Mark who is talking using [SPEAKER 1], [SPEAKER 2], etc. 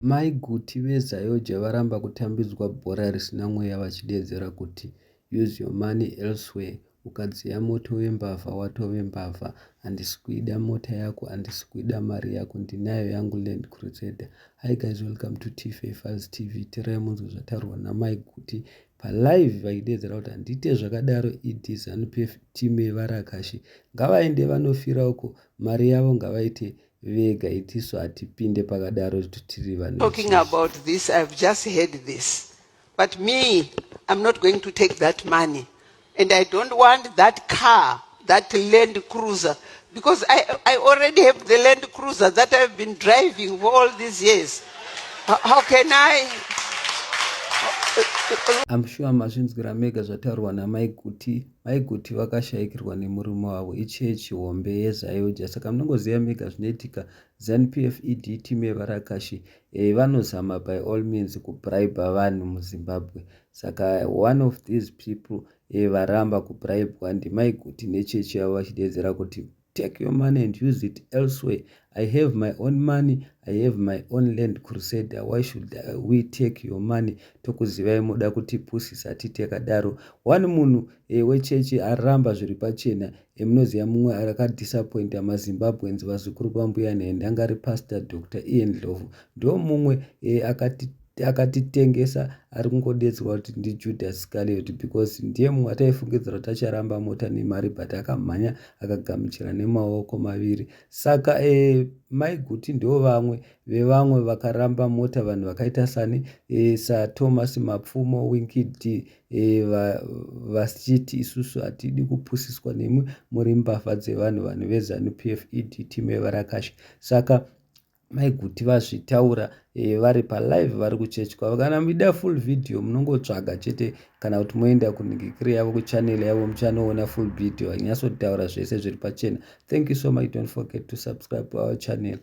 [SPEAKER 1] Mai Guti veZAOGA varamba kutambidzwa bhora risina mweya vachideedzera kuti Use your money elsewhere, ukadziya moto wembavha watove mbavha, handisi kuida mota yako, handisi kuida mari yako, ndinayo yangu Land Crusader. Hi guys, welcome to TFA Files TV. Terai munzwe zvataurwa naMai Guti palive vachideedzera kuti handiite zvakadaro ED Zanu PF team yevarakashi ngavaende vanofira uko mari yavo ngavaite vega itisu hatipinde pakadaro tiri vanhu.
[SPEAKER 2] Talking about this, I've just heard this. But me, I'm not going to take that money. And I don't want that car, that Land Cruiser, because I already have the Land Cruiser that I've been driving for all these years. How can I?
[SPEAKER 1] I'm sure mazvinzwira mega zvataurwa naMai Guti. Mai Guti vakashayikirwa nemurume wavo, ichechi hombe yeZAOGA, saka munongoziva mega zvinoitika. Zanu PF ED team yevarakashi vanozama by all means kubribe vanhu muZimbabwe. Saka one of these people varamba kubribwa ndiMai Guti nechechi yavo, vachideedzera kuti take your money and use it elsewhere. I have my own money, I have my own Land Crusader. Why should we take your money? Tokuzivai muda kutipusisa titi yakadaro. One munhu wechechi aramba zviri pachena, munoziva mumwe akadisappointa maZimbabweans, vazukuru vambuya Nehanda, anga ari Pastor Dr Ian Ndlovu. Ndo mumwe akatitengesa, ari kungodedzerwa kuti ndiJudas Iscariot, because ndiye mumwe ataifungidzira kuti acharamba mota nemari, but akamhanya akagamuchira nemaoko maviri. Saka Mai Guti ndo vamwe vevamwe vakaramba mota, vanhu vakaita sani saThomas Mapfumo, Winky D, vachiti isusu hatidi kupusiswa nemwi, muri mbavha dzevanhu, vanhu veZanu PF ED team yevarakashi. Saka Mai Guti vazvitaura vari palive vari kuchechi kwavo. Kana muida full video, munongotsvaga chete, kana kuti moenda kunhingikiri yavo, kuchannel yavo, muchanoona full video vanyatsotaura zvese zviri pachena. Thank you so much. Don't forget to subscribe our channel.